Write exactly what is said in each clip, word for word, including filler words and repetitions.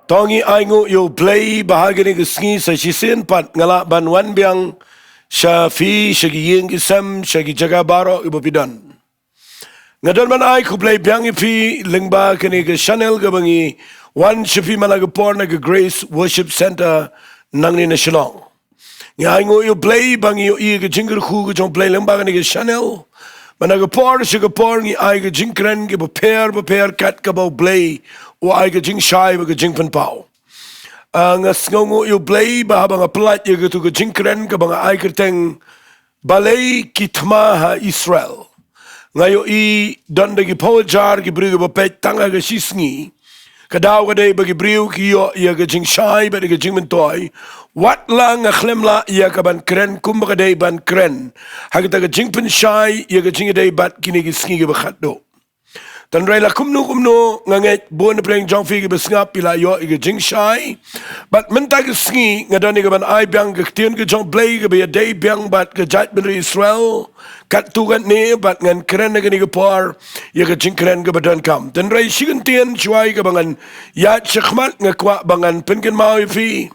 To ngi ainguh ïa U Blei ba ha kane ka sngi sa shisien pat nga lah ban wan biang sha phi, sha ki ïing ki sem, sha ki jaka baroh kiba phi don. Nga don ban ai khublei biang ïa phi lyngba kane ka channel kaba ngi wan sha phi man la ka por na ka Grace Worship Centre nangne na Shillong. Ngi ainguh ïa U Blei ba ngi ïohi ïa ka jingkyrkhu ka jong U Blei lyngba kane ka channel. Ba na ka por sha ka por ngi ai ka jingkren kiba pher ba pher kat kaba U Blei u ai ka jingshai bad ka jingpynpaw. Ah, nga sngewnguh ïa U Blei ba haba nga pyllait ïa katu ka jingkren kaba nga ai kyrteng Balei Ki Thma ha Israel, nga ïohi don da ki phew hajar ki briew kiba peit tang ha ka shisngi. Ka daw ka dei ba ki briew ki ïoh ïa ka jingshai bad ïa ka jingmyntoi. Wat la nga khlem lah ïa ka ban kren kumba ka dei ban kren ha kata ka jingpynshai ïa ka jingïadei bad kine ki sngi kiba khatduh. Tangba la kumno kumno nga ngeit bun na pdeng jong phi kiba sngap phi la ïoh ïa ka jingshai. Bad mynta ka sngi nga don ïa ka ban ai biang ka ktien ka jong U Blei kaba ïadei biang bad ka jaitbynriew Israel. Katto katne bad ngan kren ha kane ka por ïa ka jingkren kaba donkam. Tangba shi kyntien shuwa kaba ngan ïaid shakhmat nga kwah ba ngan pynkynmaw ïa phi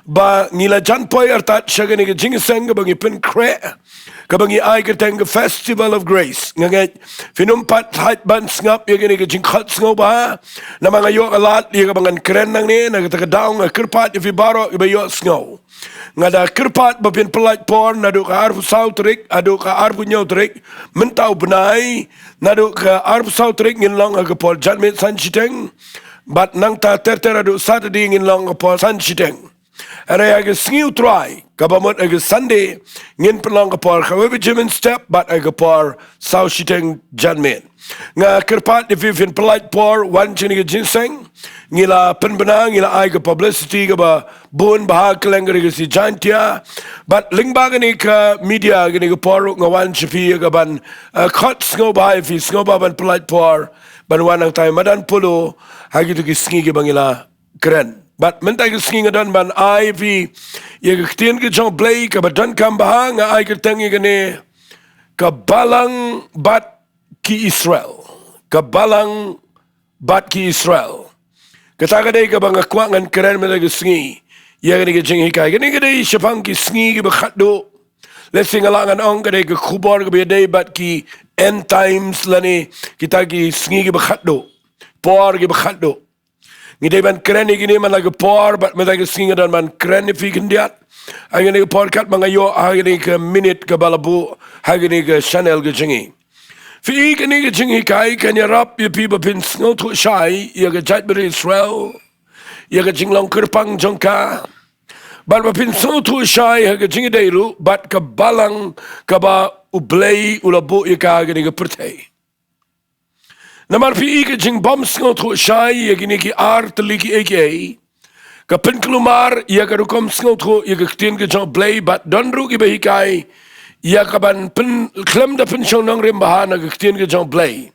ba ngi la jan poi artat sha kane ka jingïaseng kaba ngi pynkhreh, kaba ngi ai kyrteng ka Festival of Grace. Nga ngeit phin ym pat thait ban sngap ïa kane ka jingkhot sngewbha. Namar nga ïoh ka lad ïa kaba ngan kren nangne, na kata ka daw nga kyrpad ïa phi baroh kiba ïohsngew. Nga da kyrpad ba phin pyllait por naduh ka arphew saw tarik haduh ka arphew hynñiew tarik mynta u bnai, naduh ka arphew saw tarik ngin long ha ka por janmiet san shiteng. Bad nangta ter ter haduh Saturday ngin long ha ka por san shiteng. Hynrei ha ka sngi U Trai, kaba mut ha ka Sunday, ngin pynlong ka por khatwei baje mynstep bad ha ka por saw shiteng janmiet. Nga kyrpad ïa phi phin pyllait por wan sha kane ka jingïaseng. Ngi la pynbna, ngi la ai ka publicity kaba bun bha kylleng ka Ri Khasi Jaiñtia. Bad lyngba kane ka media kane ka por nga wan sha phi ïa ka ban, eh, khot sngewbha ïa phi, sngewbha ban pyllait por ban wan hangtai madan Polo ha kito ki sngi kiba ngi la kren. Bad mynta ka sngi nga don ban ai ïa phi ïa ka ktien ka jong U Blei kaba donkam bha, nga ai kyrteng ïa kane, Ka Balang bad Ki Israel. Ka Balang bad Ki Israel. Kata ka dei kaba nga kwah ngan kren mynta ka sngi ïa kane ka jinghikai. Kane ka dei shaphang ki sngi kiba khatduh. Lehse nga lah ngan ong ka dei ka khubor kaba ïadei bad ki end times lane kita ki sngi kiba khatduh, por kiba khatduh. Ngi dei ban kren ïa kine man la ka por, bad mynta ka sngi nga don ban kren ïa phi khyndiat ha kane ka por katba nga ïoh ha kane ka minit kaba la buh ha kane ka channel ka jong ngi. Phi i, kane ka jinghikai kan ïarap ïa phi ba phin sngewthuh shai ïa ka jaitbynriew Israel, ïa ka jinglong kyrpang jong ka, bad ba phin sngewthuh shai ha ka jingïadei ruh bad ka balang kaba U Blei u la buh ïa ka ha kane ka pyrthei. Namar phi i, ka jingbym sngewthuh shai ïa kine ki ar tylli kiei kiei ka pynkulmar ïa ka rukom sngewthuh ïa ka ktien ka jong U Blei, bad don ruh kiba hikai ïa ka ban pyn, khlem da pynshong nongrim bha na ka ktien ka jong U Blei.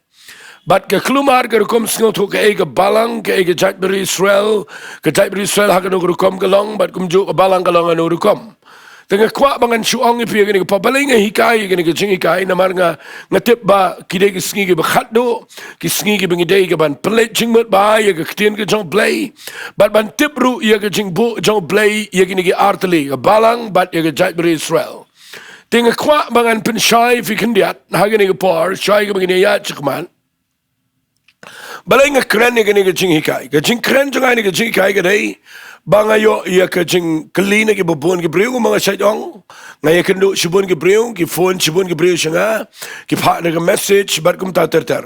Bad ka kulmar ka rukom sngewthuh, kaei ka balang, kaei ka jaitbynriew Israel, ka jaitbynriew Israel ha kano ka rukom ka long, bad kumjuh ka balang ka long ha kano ka rukom. Te nga kwah ba ngan shu ong ïa phi ïa kane ka por, balei nga hikai ïa kane ka jinghikai, namar nga, nga tip ba ki dei ki sngi kiba khatduh, ki sngi kiba ngi dei ka ban pynleit jingmut bha ïa ka ktien ka jong U Blei, bad ban tip ruh ïa ka jingbuh jong U Blei ïa kine ki ar tylli, ka balang bad ïa ka jaitbynriew Israel. Te nga kwah ba ngan pynshai ïa phi khyndiat ha kane ka por, shwa kaba ngin ïaid shakhmat. Balei nga kren ïa kane ka jinghikai? Ka jingkren jong nga ïa kane ka jinghikai ka dei ba nga ïoh ïa ka jingkylli na kiba bun ki briew, kumba nga shait ong. Nga ïakynduh shibun ki briew, ki phone shibun ki briew sha nga, ki phah da ka message bad kumta ter ter.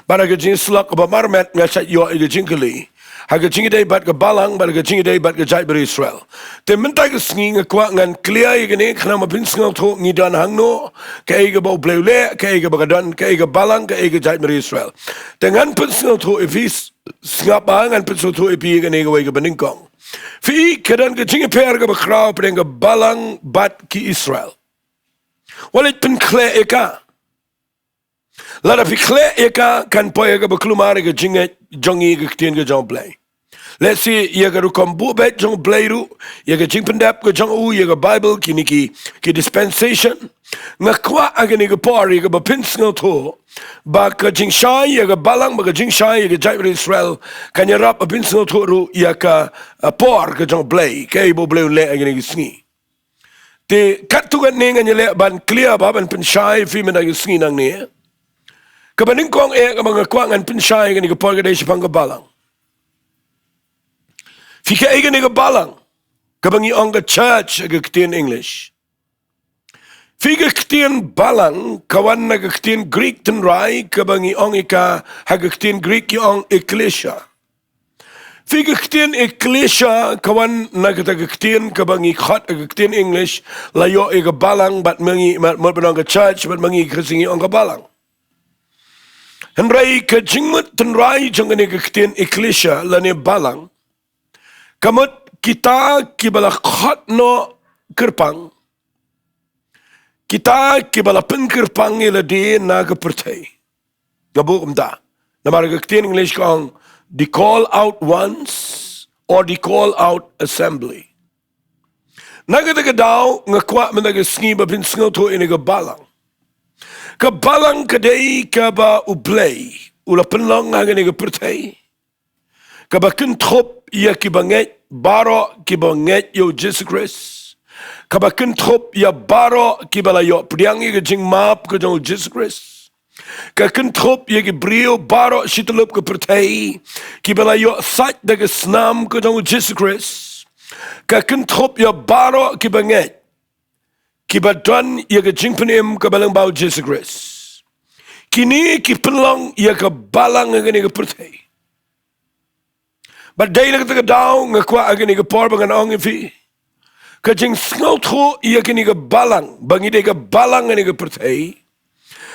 Bad ha ka jingïasyllok kaba marmet nga shait ïoh ïa ka jingkylli ha ka jingïadei bad ka balang bad ha ka jingïadei bad ka jaitbynriew Israel. Te mynta ka sngi nga kwah ngan clear ïa kane, khnang ba phin sngewthuh ngi don hangno, kaei kaba U Blei u leh, kaei kaba ka don, kaei ka balang, kaei ka jaitbynriew Israel. Te ngan pynsngewthuh ïa phi, sngap ba ngan pynsngewthuh ïa phi ïa kane kawei kaba nyngkong. Phi i, ka don ka jingïapher kaba khraw hapdeng ka balang bad ki Israel. Wat leit pynkhleh ïa ka. Lada phi khleh ïa ka, kan poi ha kaba kulmar ïa ka jingngeit jong ngi ïa ka ktien ka jong U Blei. Lehse ïa ka rukom buh beit jong U Blei ruh, ïa ka jingpyndep ka jong u, ïa ka Baibl, kine ki, ki dispensation, Nga kwah ha kane ka por ïa kaba phin sngewthuh ba ka jingshai ïa ka balang, ba ka jingshai ïa ka jaitbynriew Israel, kan ïarap ba phin sngewthuh ruh ïa ka, uh, por ka jong U Blei, kaei ba U Blei u leh ha kane ka sngi. Te katto katne ngan ïaleh ban clear bha, ban pynshai ïa phi mynta ka sngi nangne. Kaba nyngkong eh kaba nga kwah ngan pynshai ha kane ka por ka dei shaphang ka balang. Phi, kaei kane ka balang? Kaba ngi ong ka church ha ka ktien English. Phi, ka ktien balang ka wan na ka ktien Greek tynrai, kaba ngi ong ïa ka ha ka ktien Greek ki ong ekklesia. Phi, ka ktien ekklesia ka wan na kata ka ktien kaba ngi khot ha ka ktien English, la ïoh ïa ka balang, bad ma ngi, ma, mut ban ong ka church, bad ma ngi ka sngi ong ka balang. Hynrei ka jingmut tynrai jong kane ka ktien ekklesia lane balang, ka mut kita kiba la khot noh kyrpang, kita kiba la pynkyrpang ïa lade na ka pyrthei. Nga buh kumta. Namar ka ktien English ka ong the call out ones or the call out assembly. Na kata ka daw nga kwah mynta ka sngi ba phin sngewthuh ïa kane ka balang. Ka balang ka dei kaba U Blei u la pynlong ha kane ka pyrthei, kaba kynthup ïa kiba ngeit baroh, kiba ngeit ïa U Jisu Khrist, kaba kynthup ïa baroh kiba la ïoh pdiang ïa ka jingmap ka jong U Jisu Khrist, ka kynthup ïa ki briew baroh shityllup ka pyrthei kiba la ïoh sait da ka snam ka jong U Jisu Khrist, ka kynthup ïa baroh kiba ngeit, kiba don ïa ka jingpynim kaba lyngba U Jisu Khrist. Kine ki pynlong ïa ka balang ha kane ka pyrthei. Bad dei na kata ka daw nga kwah ha kane ka por ba ngan ong ïa phi, ka jingsngewthuh ïa kane ka balang, ba ngi dei ka balang ha kane ka pyrthei,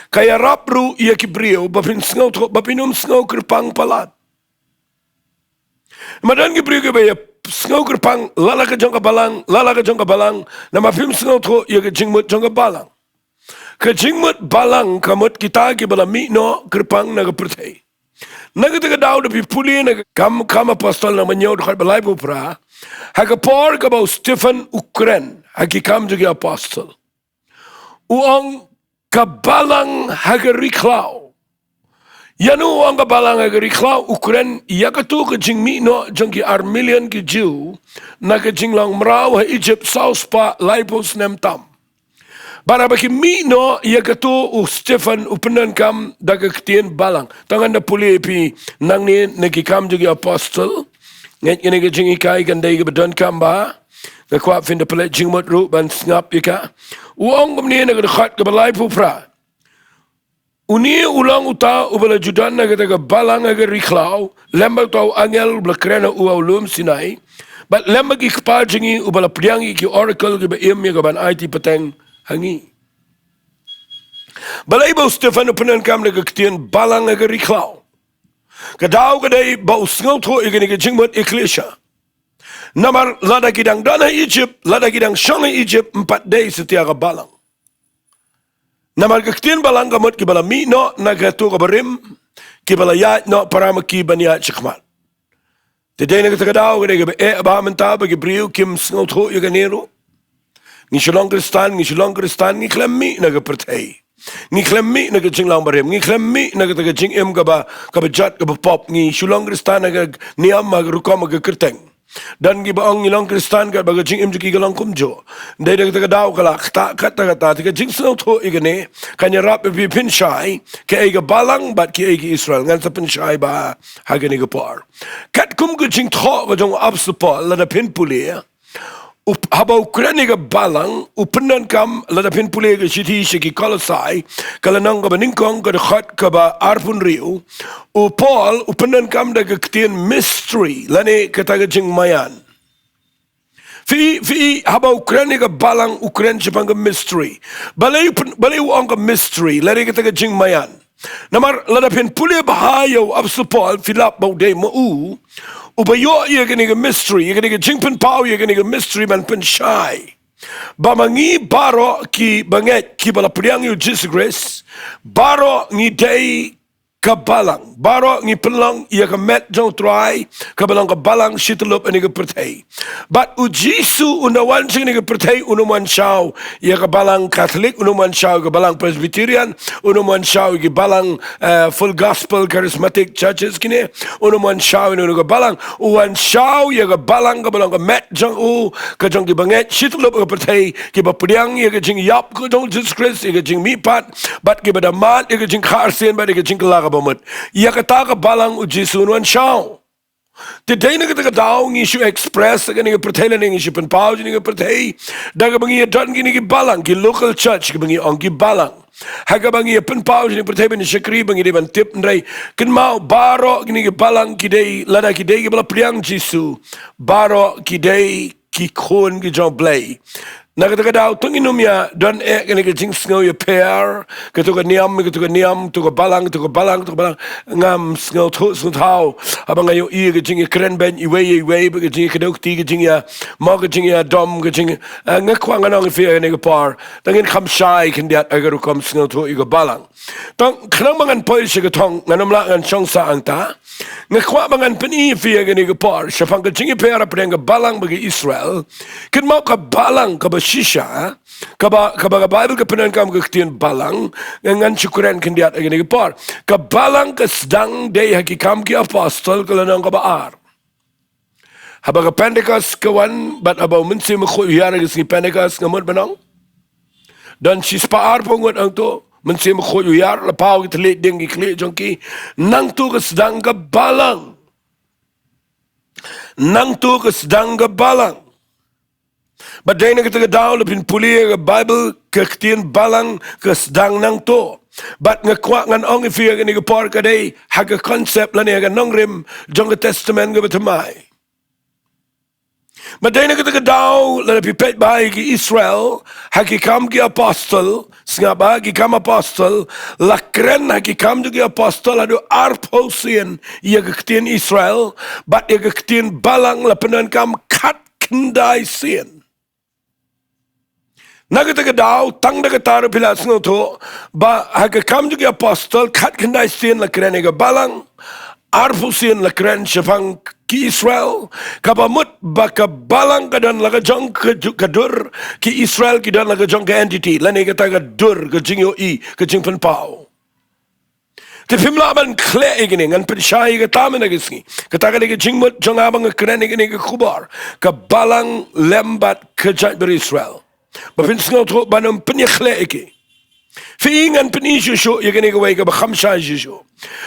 ka ïarap ruh ïa ki briew ba phin sngewthuh, ba phin ym sngew kyrpang palat. Namar don ki briew kiba ïa sngew kyrpang, lada ka jong ka balang, lada ka jong ka balang, namar phim sngewthuh ïa ka jingmut jong ka balang. Ka jingmut balang ka mut kita kiba la mih noh kyrpang na ka pyrthei. Na kata ka daw lada phi pule na ka Kam, Kam Apostol lynnong ba hynñiew dkhot ba laiphew phra, ha ka por kaba u Stephen u kren ha ki Kam jong ki Apostol, u ong ka balang ha ka ri khlaw. Ïano u ong ka balang ha ka ri khlaw? U kren ïa kato ka jingmih noh jong ki ar million ki Jiw na ka jinglong mraw ha Egypt, saw spah laiphew snem tam. Bad haba ki mih noh ïa kato, u Stephen u pyndonkam da ka ktien balang. To ngan da pule ïa phi nangne na ki Kam jong ki Apostol. Ngeit kane ka jinghikai kan dei kaba donkam bha. Nga kwah phin da pynleit jingmut ruh ban sngap ïa ka. U ong kumne na ka dkhot kaba laiphew phra: Une u long uta uba la ju don ha kata ka balang ha ka ri khlaw, lem bad uta u angel uba la kren ha u ha u lum Sinai, bad lem bad ki kpa jong ngi, uba la pdiang ïa ki oracle kiba im ïa ka ban aiti pateng ha ngi. Balei ba u Stephen u pyndonkam da ka ktien balang ha ka ri khlaw? Ka daw ka dei ba u sngewthuh ïa kane ka jingmut ekklesia. Namar lada ki dang don ha Egypt, lada ki dang shong ha Egypt, ym pat dei satia ka balang. Namar ka ktien balang ka mut kiba la mih noh na kato kaba rim, kiba la ïaid noh para ma ki ban ïaid shakhmat. Te dei na kata ka daw ka dei kaba eh bha mynta ba ki briew kim sngewthuh ïa kane ruh. Ngi shu long Khristan, ngi shu long Khristan, ngi khlem mih na ka pyrthei. Ngi khlem mih na ka jinglong barim, ngi khlem mih na kata ka jingim kaba, kaba jot kaba pop, ngi shu long Khristan ha ka niam, ha ka rukom, ha ka kyrteng. Don kiba ong ngi long Khristan katba ka jingim jong ki ka long kumjuh. Dei da kata ka daw ka la ktah katta katta, te ka jingsngewthuh ïa kane kan ïarap ïa phi pynshai kaei ka balang bad kiei ki Israel. Ngan sa pynshai bha ha kane ka por. Katkum ka jingthoh ka jong u Apostol Paul, lada phin pule, u, haba u kren ïa ka balang, u pyndonkam, lada phin pule ka shithi sha ki Kolosai, ka lynnong kaba nyngkong, ka dkhot kaba arphew hynriew, u Paul u pyndonkam da ka ktien mystery, lane kata ka jingmaïan. Phi, phi, haba u kren ïa ka balang, u kren shaphang ka mystery. Balei u pyn-, balei u ong ka mystery, lane kata ka jingmaïan? Namar lada phin pule bha ïa u Apostol Paul, phi lap ba u dei ma u uba ïoh ïa kane ka mystery, ïa kane ka jingpynpaw, ïa kane ka mystery ban pynshai ba ma ngi baroh kiba ngeit, kiba la pdiang ïa u Jisu Khrist, baroh ngi dei ka balang. Baroh ngi pynlong ïa ka met jong u Trai, kaba long ka balang shi tyllup ïa kane ka pyrthei. Bad u Jisu un da wan sha kane ka pyrthei, un ym wan shaw ïa ka balang Katholik, un ym wan shaw ïa ka balang Presbyterian, un ym wan shaw ïa ka balang, eh, Full Gospel Charismatic Churches kine, un ym wan shaw ïa ka balang, u wan shaw ïa ka balang kaba long ka met jong u, ka jong ki bangeit shi tyllup ka pyrthei, kiba pdiang ïa ka jingïap ka jong u Jisu Khrist, ïa ka jingmihpat, bad kiba da mad ïa ka jingkha arsien, bad ïa ka jingkylla kaba mut. Ïa kata ka balang u Jisu un wan shaw. Te dei na kata ka daw ngi shu express ïa kane ka pyrthei lane ngi shu pynpaw ïa kane ka pyrthei da kaba ngi ïa don kine ki balang, ki local church, kaba ngi ong ki balang. Ha kaba ngi ïa pynpaw ïa kane ka pyrthei ban ïa shakri, ba ngi dei ban tip, hynrei kynmaw baroh kine ki balang ki dei, lada ki dei kiba la pdiang Jisu, baroh ki dei ki khun ki jong u Blei. Na kata ka daw to ngin ym ïa don eh kane ka jingsngew ïapher, kato ka niam, kato ka niam, kato ka balang, kato ka balang, kato ka balang. Ngam sngewthuh sngewthaw haba nga ïohi ka jingïakren beiñ iwei ïa iwei, bad ka jingïakdew kti, ka jingïa, mo, ka jingïadom, ka jing, eh, nga kwah ngan ong ïa phi ha kane ka por, to ngin kham shai khyndiat ha ka rukom sngewthuh ïa ka balang. To khnang ba ngan poi sha ka thong, ngan ym lah ngan shong sah hangta. Nga kwah ba ngan pyni ïa phi ha kane ka por shaphang ka jingïapher hapdeng ka balang bad ka Israel. Kynmaw ka balang kaba shisha, kaba, kaba ka Baibl ka pyndonkam ka ktien balang, ngan, ngan shu kren khyndiat ha kane ka por. Ka balang ka sdang dei ha Ki Kam ki Apostol, ka lynnong kaba ar. Haba ka Pentecost ka wan, bad haba u Mynsiem Bakhuid u hiar ha ka sngi Pentecost, nga mut ban ong, don shispah arphew ngut hangto, Mynsiem Bakhuid u hiar, la paw ki thylliej dieng ki khlieh jong ki. Nangto ka sdang ka balang. Nangto ka sdang ka balang. Bad dei na kata ka daw lada phin pule ïa ka Baibl, ka ktien balang ka sdang nangto. Bad nga kwah ngan ong ïa phi ha kane ka por ka dei ha ka concept lane ha ka nongrim jong ka Testament kaba thymmai. Bad dei na kata ka daw lada phi peit bha ïa ki Israel, ha Ki Kam ki Apostol, sngap bha, Ki Kam Apostol, la kren ha Ki Kam jong ki Apostol haduh arphew sien ïa ka ktien Israel, bad ïa ka ktien balang la pyndonkam khatkhyndai sien. Na kata ka daw, tang da kata ruh phi la sngewthuh ba ha Ki Kam jong ki Apostol khatkhyndai sien la kren ïa ka balang, arphew sien la kren shaphang ki Israel, kaba mut ba ka balang ka don la ka jong ka ju-, ka dur, ki Israel ki don la ka jong ka entity, lane kata ka dur, ka jingïohi, ka jingpynpaw. Te phim lah ban khleh ïa kine, ngan pynshai ïa kata mynta ka sngi. Kata ka dei ka jingmut jong nga ba nga kren ïa kane ka khubor. Ka balang lem bad ka jaitbynriew Israel. Ba phin sngewthuh ban ym pynïakhleh ïa ki. Phi i, ngan pyni shuh shuh ïa kane kawei kaba kham shai shuh shuh.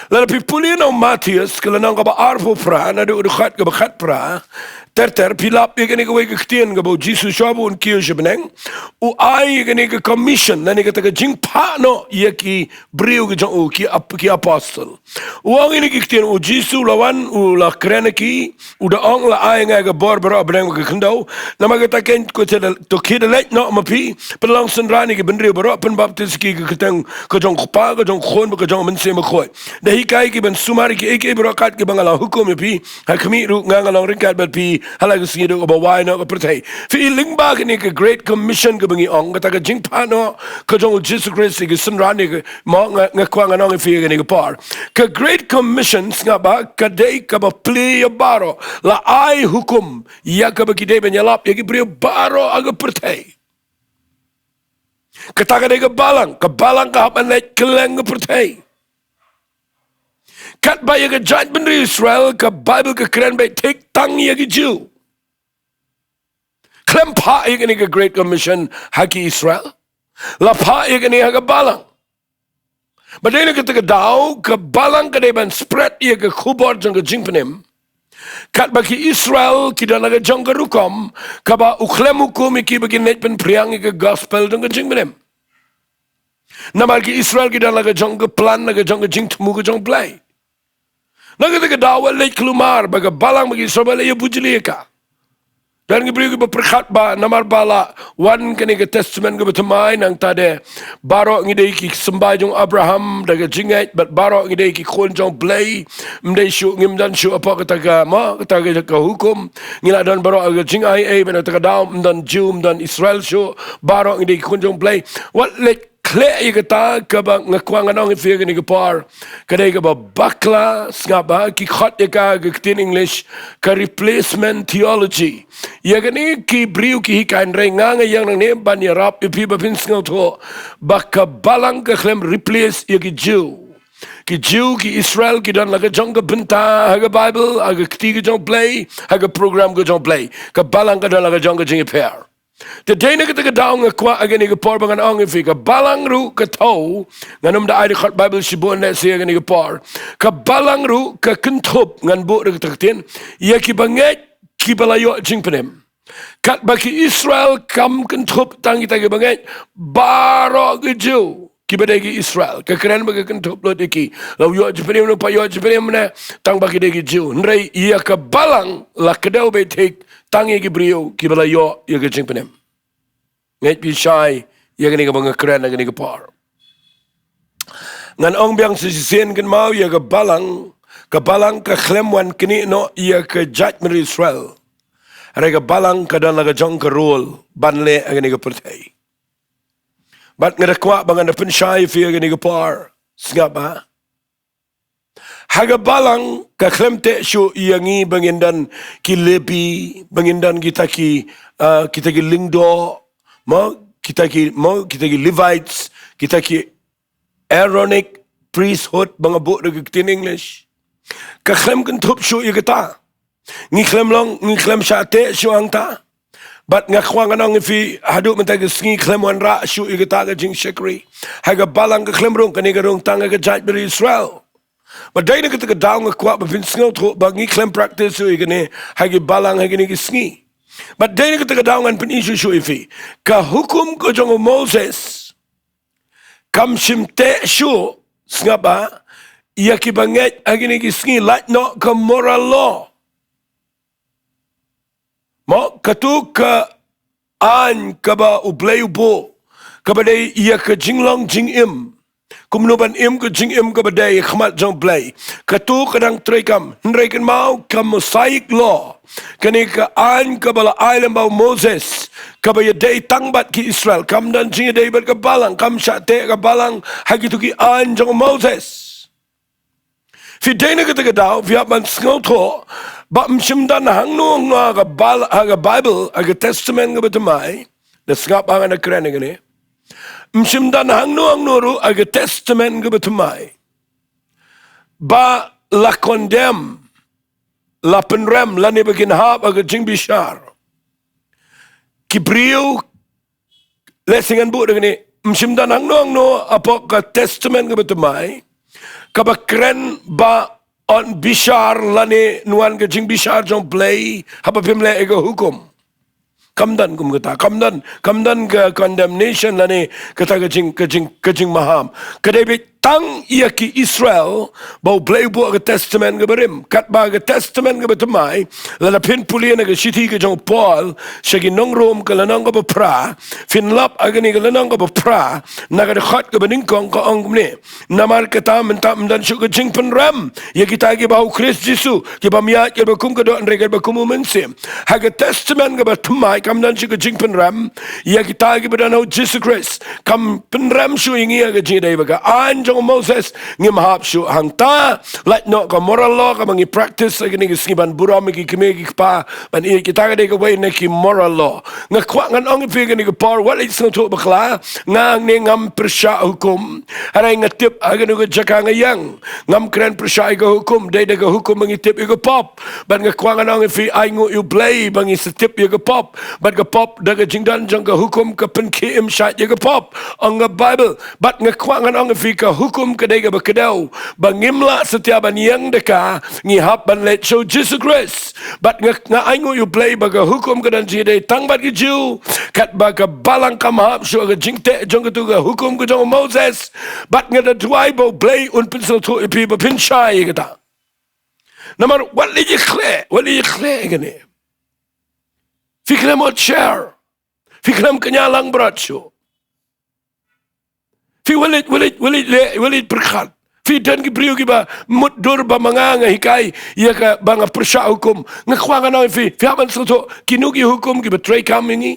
Lada phi pule na u Mathaios, ka lynnong kaba arphew phra, naduh u dkhot kaba khatphra, ter ter, phi lap ïa kane kawei ka ktien kaba u Jisu shuwa ba un kiew sha bneng, u ai ïa kane ka commission, lane kata ka jingphah noh ïa ki briew ki jong u, ki ap-, ki apostol. U ong ïa kine ki ktien, u Jisu u la wan, u la kren ïa ki, u da ong, la ai nga ïa ka bor baroh ha bneng bad ha khyndew. Namar kata keiñ, ko te da, to khie da leit noh ma phi, pynlong synran ïa ki briew baroh, pynbaptis ïa ki ha ka kyrteng ka jong u Kpa, ka jong u Khun bad ka jong u Mynsiem Bakhuid. Da hikai ïa ki ban sumar ïa kiei kiei baroh kat kiba nga la hukum ïa phi. Ha khmih ruh nga, nga long ryngkat bad phi ha la ka sngi haduh kaba wai noh ka pyrthei. Phi i, lyngba kane ka Great Commission kaba ngi ong, kata ka jingphah noh ka jong u Jisu Khrist ïa ki synran, ïa ki, mo, nga, nga kwah ngan ong ïa phi ha kane ka por. Ka Great Commission, sngap bha, ka dei kaba plie ïa baroh. La ai hukum ïa kaba ki dei ban ïalap ïa ki briew baroh ha ka pyrthei. Kata ka dei ka balang, ka balang ka hap ban leit kylleng ka pyrthei. Katba ïa ka jaitbynriew Israel, ka Baibl ka kren beit thik tang ïa ki Jiw. Khlem phah ïa kane ka Great Commission ha ki Israel, la phah ïa kane ha ka balang. Bad dei na kata ka daw, ka balang ka dei ban spread ïa ka khubor jong ka jingpynim. Katba ki Israel ki don la ka jong ka rukom kaba u khlem hukum ïa ki ba kin leit pynphriang ïa ka gospel jong ka jingpynim. Namar ki Israel ki don la ka jong ka plan, la ka jong ka jingthmu ka jong u Blei. Na kata ka daw wat leit khlem mar ba ka balang bad ki Israel ba leit ïa bujli ïa ka. Don ki briew kiba pyrkhat ba namar ba la wan kane ka Testament kaba thymmai, nangta de baroh ngi dei ki symbai jong u Abraham da ka jingngeit, bad baroh ngi dei ki khun jong u Blei. Ym dei shuh, ngim don shuh hapoh kata ka, mo, kata ka, ka hukum. Ngi la don baroh ha ka jingaiei, bad na kata ka daw ym don Jiw, ym don Israel shuh. Baroh ngi dei ki khun jong u Blei. Wat leit leh ïa kata kaba nga kwah ngan ong ïa phi ha kane ka por. Ka dei kaba bakla, sngap ba, ki khot ïa ka ha ka ktien English, ka replacement theology. Ïa kane ki briew ki hikai, hynrei nga nga ïeng nangne ban ïarap ïa phi ba phin sngewthuh ba ka balang ka khlem replace ïa ki Jiw. Ki Jiw, ki Israel, ki don la ka jong ka bynta ha ka Baibl, ha ka kti ka jong U Blei, ha ka program ka jong U Blei. Ka balang ka don la ka jong ka jingïapher. Te dei na kata ka daw nga kwah ha kane ka por ba ngan ong ïa phi, ka balang ruh ka thew, ngan ym da ai record Baibl shibun lehse ha kane ka por. Ka balang ruh ka kynthup, ngan buh da kata ka ktien, ïa kiba ngeit, kiba la ïoh jingpynim. Katba ki Israel kam kynthup tang kita kiba ngeit, baroh ki Jiw kiba dei ki Israel. Ka kren ba ka kynthup lut ïa ki. La u ïoh jingpynim ne u pa ïoh jingpynim ne, tang ba ki dei ki Jiw. Hynrei ïa ka balang la kdew beit thik tang ïa ki briew kiba la ïoh ïa ka jingpynim. Ngeit phi shai ïa kane kaba nga kren ha kane ka por. Ngan ong biang sa shisien, kynmaw, ïa ka balang, ka balang ka khlem wan knieh noh ïa ka jaitbynriew Israel. Hynrei ka balang ka don la ka jong ka role ban leh ha kane ka pyrthei. Bad nga da kwah ba ngan da pynshai ïa phi ha kane ka por. Sngap ba, ha ka balang ka khlem teh shuh ïa ngi ba ngin don ki Lebi, ba ngin don kita ki, ah, kita ki lyngdoh, mo, kita ki, mo, kita ki Levites, kita ki Aaronic priesthood ba nga buh da ka ktien English. Ka khlem kynthup shuh ïa kata. Ngi khlem long, ngi khlem shah teh shuh hangta. Bad nga kwah ngan ong ïa phi, haduh mynta ka sngi khlem wanrah shuh ïa kata ka jingshakri. Ha ka balang ka khlem rung, kane ka rung tang ha ka jaitbynriew Israel. Bad dei na kata ka daw nga kwah ba phin sngewthuh ba ngi khlem practice shuh ïa kane ha ki balang ha kine ki sngi. Bad dei na kata ka daw ngan pyni shuh shuh ïa phi, ka hukum ka jong u Moses kam shym teh shuh, sngap ba, ïa kiba ngeit ha kine ki sngi, lait noh ka moral law. Mo, katu ka aiñ kaba U Blei u buh, kaba dei ïa ka jinglong jingim. Kumno ban im ka jingim kaba dei ha khmat jong U Blei. Katu ka dang treikam, hynrei kynmaw, ka Mosaic law, kane ka aiñ kaba la ai lem bad u Moses, kaba ïadei tang bad ki Israel, kam don jingïadei bad ka balang, kam shah teh ka balang ha kitu ki aiñ jong u Moses. Phi, dei na kata ka daw phi hap ban sngewthuh ba ym shym don hangno hangno ha ka Bal-, ha ka Baibl, ha ka Testament kaba thymmai, da sngap ba ngan da kren ïa kane. Ym shym don hangno hangno ruh ha ka Testament kaba thymmai ba la condemn, la pynrem, lane ba kin hap ha ka jingbishar ki briew. Lehse ngan buh da kane, ym shym don hangno hangno hapoh ka Testament kaba thymmai kaba kren ba yn bishar lane yn wan ka jingbishar jong U Blei haba phim leh ïa ka hukum. Kam don kum kata, kam don, kam don ka condemnation lane kata ka jing, ka jing, ka jingmaham. Ka dei beit tang ïa ki Israel ba U Blei u buh ha ka Testament kaba rim. Katba ha ka Testament kaba thymmai, lada phin pule na ka shithi ka jong u Paul sha ki nong Rom, ka lynnong kaba phra, phin lap ha kane ka lynnong kaba phra, na ka dkhot kaba nyngkong, ka ong kumne: Namar kata mynta ym don shuh ka jingpynrem ïa kita kiba ha u Khrist Jisu, kiba ym ïaid katba kum ka doh, hynrei katba kum u Mynsiem. Ha ka Testament kaba thymmai kam don shuh ka jingpynrem ïa kita kiba don ha u Jisu Khrist. Kam pynrem shuh ïa ngi ha ka jingïadei bad ka aiñ jong u Moses, ngim hap shuh hangta. Lait noh ka moral law kaba ngi practice ha kine ki sngi, ban burom ïa ki kmie ki kpa, ban ïeit kita, ka dei kawei na ki moral law. Nga kwah ngan ong ïa phi ha kane ka por, wat leit sngewthuh bakla, nga hangne ngam pyrshah hukum. Hynrei nga tip ha kano ka jaka nga ïeng. Ngam kren pyrshah ïa ka hukum, dei da ka hukum ba ngi tip ïa ka pop. Bad nga kwah ngan ong ïa phi, ainguh ïa U Blei ba ngi sa tip ïa ka pop. Bad ka pop, da ka jingdon jong ka hukum, ka pynkhie im shait ïa ka pop, ong ka Baibl. Bad nga kwah ngan ong ïa phi, ka hukum ka dei kaba kdew, ba ngim lah satia ban ïeng da ka, ngi hap ban leit sha u Jisu Khrist. Bad nga, nga ainguh ïa U Blei ba ka hukum ka don jingïadei tang bad ki Jiw, katba ka balang kam hap shuh ha ka jingteh jong katu ka hukum ka jong u Moses. Bad nga da duwai ba U Blei un pynsngewthuh ïa phi ba phin shai ïa kata. Namar wat leit ïakhleh, wat leit ïakhleh ïa kane. Phi khlem ot sher. Phi khlem kñia langbrot shuh. Phi, wat leit, wat leit, wat leit leh, wat leit pyrkhat. Phi, don ki briew kiba mutdur ba ma nga nga hikai ïa ka, ba nga pyrshah hukum. Nga kwah ngan ong ïa phi, phi hap ban sngewthuh, kino ki hukum kiba treikam ïa ngi,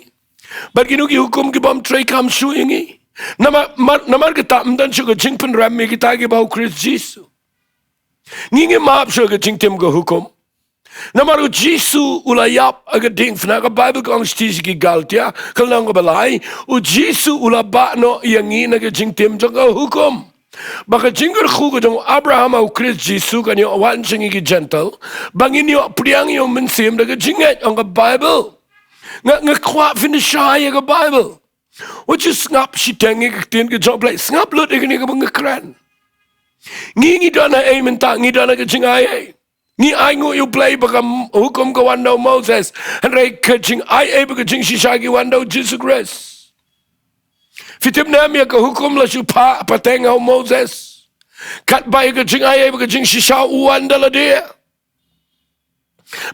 bad kino ki hukum ki bym treikam shuh ïa ngi. Namar, mar, namar kata ym don shuh ka jingpynrem ïa kita kiba ha u Khrist Jisu. Ngi ngim hap shuh ka jingtim ka hukum. Namar u Jisu u la ïap ha ka diengphna. Ka Baibl ka ong shithi sha ki Galatia, ka lynnong kaba lai, u Jisu u la bah noh ïa ngi na ka jingtim jong ka hukum, ba ka jingkyrkhu ka jong u Abraham ha u Khrist Jisu kan ïoh wan sha ngi ki Jentil, ba ngin ïoh pdiang ïa u Mynsiem da ka jingngeit, ong ka Baibl. Nga, nga kwah phin da shai ïa ka Baibl. Wat ju sngap shiteng ïa ka ktien ka jong U Blei. Sngap lut ïa kane kaba nga kren. Ngi, ngi don ha ei mynta? Ngi don ha ka jingai ei? Ngi ainguh ïa U Blei ba ka m-, hukum ka wan da u Moses, hynrei ka jingai ei bad ka jingshisha ki wan da u Jisu Khrist. Phi tip ne em, ïa ka hukum la shu phah pateng ha u Moses, katba ïa ka jingai ei bad ka jingshisha u wan da lade.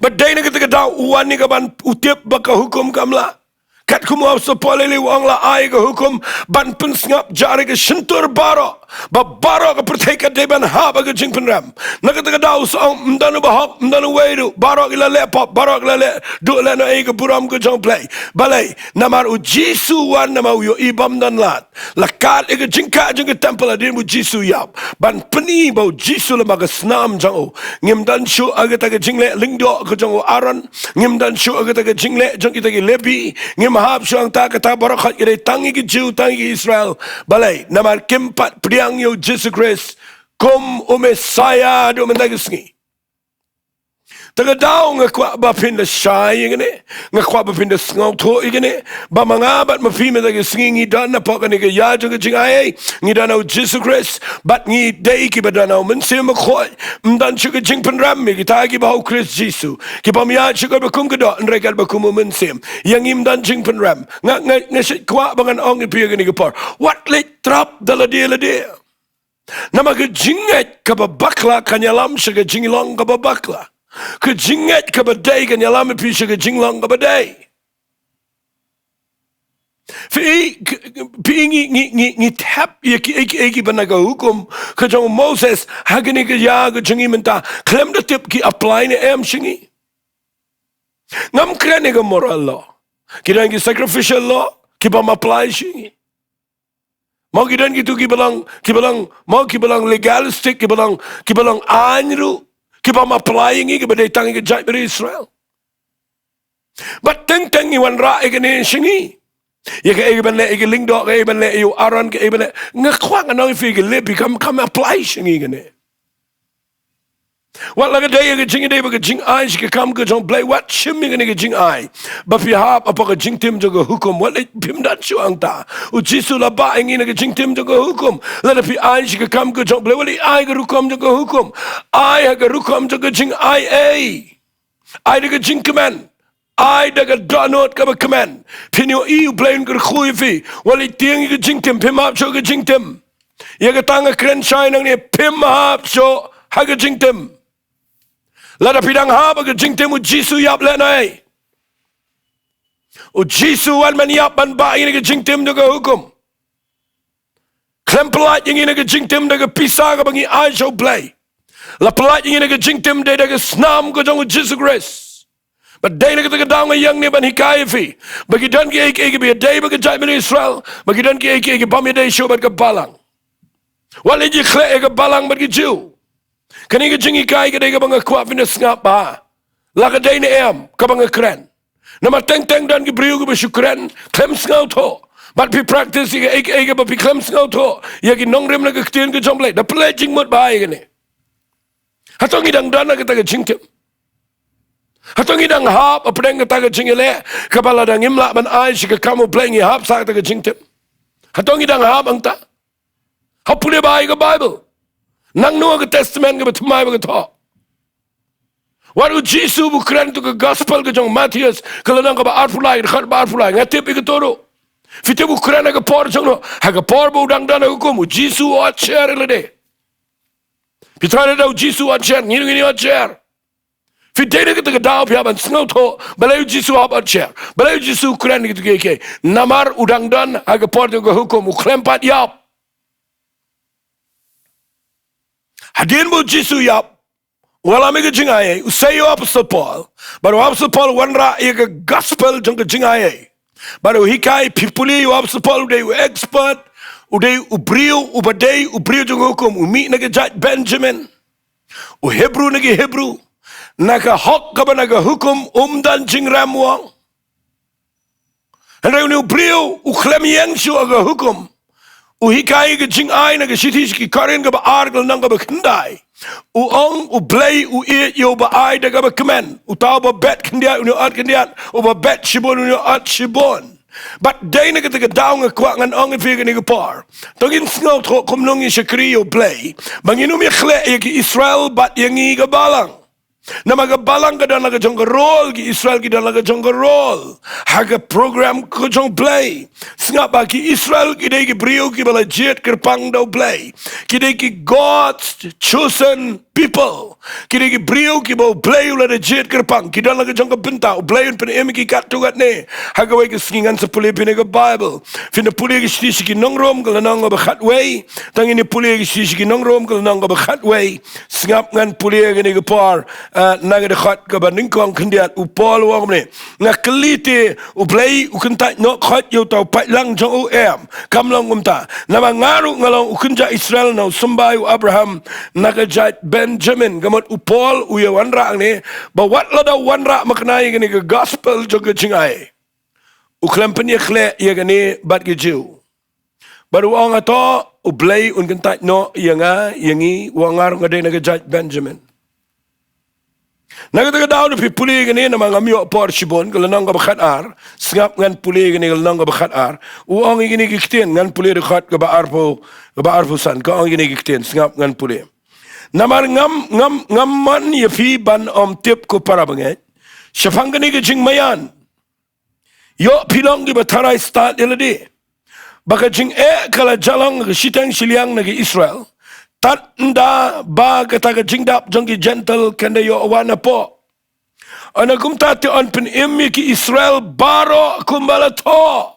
Bad dei na kata ka daw u wan ïa ka ban u tip ba ka hukum kam lah. Katkum u Apostol Paul, u ong la ai ka hukum ban pynsngap jar ïa ka shyntur baroh, ba baroh ka pyrthei ka dei ban hap ha ka jingpynrem. Na kata ka daw u sa ong, ym don uba hok, ym don uwei ruh, baroh ki la leh pop, baroh ki la leh duh lehnohei ïa ka burom ka jong U Blei. Balei? Namar u Jisu u wan, namar u ïohi bym don lad. La kat ïa ka jingkah jong ka templ hadien ba u Jisu u ïap, ban pyni ba u Jisu la ma ka snam jong u. Ngim don shuh ha kata ka jingleh lyngdoh ka jong u Aaron. Ngim don shuh ha kata ka jingleh jong kita ki Lebi. Ngim hap shuh hangta, kata baroh khoit ki dei tang ïa ki Jiw, tang ïa ki Israel. Balei? Namar kim pat pdiang ïa u Jisu Khrist kum u Messiah haduh mynta ka sngi. Ta ka daw nga kwah ba phin da shai ïa kane, nga kwah ba phin da sngewthuh ïa kane, ba ma nga bad ma phi mynta ka sngi ngi don hapoh kane ka ïa jong ka jingai ei, ngi don ha u Jisu Khrist, bad ngi dei kiba don ha u Mynsiem Bakhuid. Ym don shuh ka jingpynrem ïa kita kiba ha u Khrist Jisu, kibym ïaid shuh katba kum ka doh, hynrei katba kum u Mynsiem. Ïa ngi ym don jingpynrem. Nga, nga, nga shait kwah ba ngan ong ïa phi ha kane ka por, wat leit trap da lade lade. Namar ka jingngeit kaba bakla kan ïalam sha ka jinglong kaba bakla. Ka jingngeit kaba dei kan ïalam ïa phi sha ka jinglong kaba dei. Phi, k-, phi, ngi, ngi, ngi, ngi thep ïa ki, ïa ki, ïa kiba na ka hukum ka jong u Moses ha kane ka ïa ka jong ngi mynta, khlem da tip ki apply ne em sha ngi. Ngam kren ïa ka moral law. Ki don ki sacrificial law kibym apply sha ngi. Mo ki don kitu kiba long, kiba long, mo kiba long legalistic, kiba long, kiba long aiñ ruh, kibym apply ïa ngi, kiba dei tang ïa ka jaitbynriew Israel. Bad teng teng ngi wanrah ïa kane sha ngi. Ïa kaei ban leh ïa ki lyngdoh, kaei ban leh ïa u Aaron, kaei ban leh. Nga kwah ngan ong ïa phi, ïa ki Lebi kam, kam apply sha ngi kane. Wat la ka dei ïa ka jingïadei bad ka jingai sha ka kam ka jong U Blei, wat shim ïa kane ka jingai ba phi hap hapoh ka jingtim jong ka hukum. Wat leh, phim don shuh hangta. U Jisu u la bah ïa ngi na ka jingtim jong ka hukum. Lada phi ai sha ka kam ka jong U Blei, wat leh ai ka rukom jong ka hukum. Ai ha ka rukom jong ka jingai ei. Ai da ka jingkmen. Ai da ka dohnud kaba kmen. Phin ïohi U Blei un kyrkhu ïa phi. Wat leh tieng ïa ka jingtim, phim hap shuh ha ka jingtim. Ïa kata nga kren shai nangne, phim hap shuh ha ka jingtim. Lada phi dang hap ha ka jingtim, u Jisu u ïap lehnohei. U Jisu u wan ban ïap, ban bah ïa ngi na ka jingtim jong ka hukum. Khlem pyllait ïa ngi na ka jingtim da ka pisa kaba ngi ai sha U Blei. La pyllait ïa ngi na ka jingtim dei da ka snam ka jong u Jisu Khrist. Bad dei na kata ka daw nga ïeng ne ban hikai ïa phi ba ki don kiei kiei kiba ïadei bad ka jaitbynriew Israel, ba ki don kiei kiei kibym ïadei shuh bad ka balang. Wat leh jingkhleh ïa ka balang bad ki Jiw. Kane ka jinghikai ka dei kaba nga kwah phin da sngap bha. La ka dei ne em kaba nga kren? Namar teng teng don ki briew kiba shu kren khlem sngewthuh. Bad phi practice ïa kaei kaei kaba phi khlem sngewthuh ïa ki nongrim na ka ktien ka jong U Blei. Da pynleit jingmut bha ïa kane. Hato ngi dang don ha kata ka jingtim? Hato ngi dang hap hapdeng kata ka jingïaleh kaba lada ngim lah ban ai sha ka kam U Blei ngi hap sha kata ka jingtim? Hato ngi dang hap hangta? Hap pule bha ïa ka Baibl. Nangno ka testament kaba thymmai bad ka thoh? Wat u Jisu ba u kren ha ka gospel ka jong u Mathaios, ka lynnong kaba arphew lai, ka dkhot ba arphew lai, nga tip ïa kato ruh. Phi tip u kren ha ka por jong no, ha ka por ba u dang don ha ka hukum, u Jisu u ot sher ïa lade. Phi tharai lada u Jisu u ot sher, ngi ruh ngin ot sher? Phi dei na kata ka daw phi hap ban sngewthuh balei u Jisu u hap ot sher, balei u Jisu u kren ïa kito kiei kiei. Namar u dang don ha ka por jong ka hukum, u khlem pat ïap. Hadien ba u Jisu u ïap, u ïalam ïa ka jingaiei, u sei ïa u Apostol Paul, bad u Apostol Paul u wanrah ïa ka gospel jong ka jingaiei. Bad u hikai, phi pule ïa u Apostol Paul, u dei u expert U dei u briew, uba dei u briew jong ka hukum, u mih na ka jait Benjamin. U Hebru na ki Hebru. Na ka hok kaba na ka hukum, um don jingrem u ong. Hynrei une u briew, u khlem ïeng shuh ha ka hukum. U hikai ka jingai na ka shithi sha ki Korinth kaba ar ka lynnong kaba khyndai. U ong U Blei u ïeit ïa uba ai da kaba kmen. Uta uba bet khyndiat un ïoh ot khyndiat, uba bet shibun un ïoh ot shibun. Bad dei na kata ka daw nga kwah ngan ong ïa phi ha kane ka por. To ngin sngewthuh kumno ngin shakri ïa U Blei. Ba ngin ym ïakhleh ïa ki Israel bad ïa ngi ka balang. Namar ka balang ka don la ka jong ka role, ki Israel ki don la ka jong ka role. Ha ka program ka jong U Blei. Sngap ba ki Israel ki dei ki briew kiba la jied kyrpang da U Blei. Ki dei ki God's chosen people. Ki dei ki briew kiba U Blei u la da jied kyrpang. Ki don la ka jong ka bynta, U Blei un pynim ïa ki katto katne. Ha kawei ka sngi ngan sa pule phi na ka Bible. Phin da pule ka shithi sha ki nong Rom ka lynnong kaba khatwei. To ngin ïa pule ka shithi sha ki nong Rom ka lynnong kaba khatwei. Sngap ngan pule ha kane ka por, ah, na ka dkhot kaba nyngkong khyndiat, u Paul u ong kumne. Nga kylli te, U Blei u kyntait noh khoit ïa uta u paidlang jong u em? Kam long kumta. Namar nga ruh nga long u kynja Israel na u symbai u Abraham na ka jait Benjamin. Ka mut u Paul u ïa wanrah hangne, ba wat lada u wanrah makna ïa kane ka gospel jong ka jingai, u khlem pynïakhleh ïa kane bad ki Jiw. Bad u ong hato U Blei un kyntait noh ïa nga, ïa ngi, u ong nga ruh nga dei na ka jait Benjamin. Na kata ka daw da phi pule ïa kane namar ngam ïoh por shibun, ka lynnong kaba khatar, sngap ngan pule ïa kane ka lynnong kaba khatar. U ong ïa kine ki ktien, ngan pule dkhot kaba arphew, kaba arphew san, ka ong ïa kine ki ktien, sngap ngan pule. Namar ngam, ngam, ngam mon ïa phi ban ym tip ko para bangeit. Shaphang kane ka jingmaïan. Ïoh phi long kiba tharai stad ïa lade. Ba ka jingeh ka la jah long ha ka shiteng shiliang na ki Israel. Tad ynda ba kata ka jingdap jong ki Jentil kan da ïoh wan hapoh. Ynda kumta te yn pynim ïa ki Israel baroh kumba la thoh.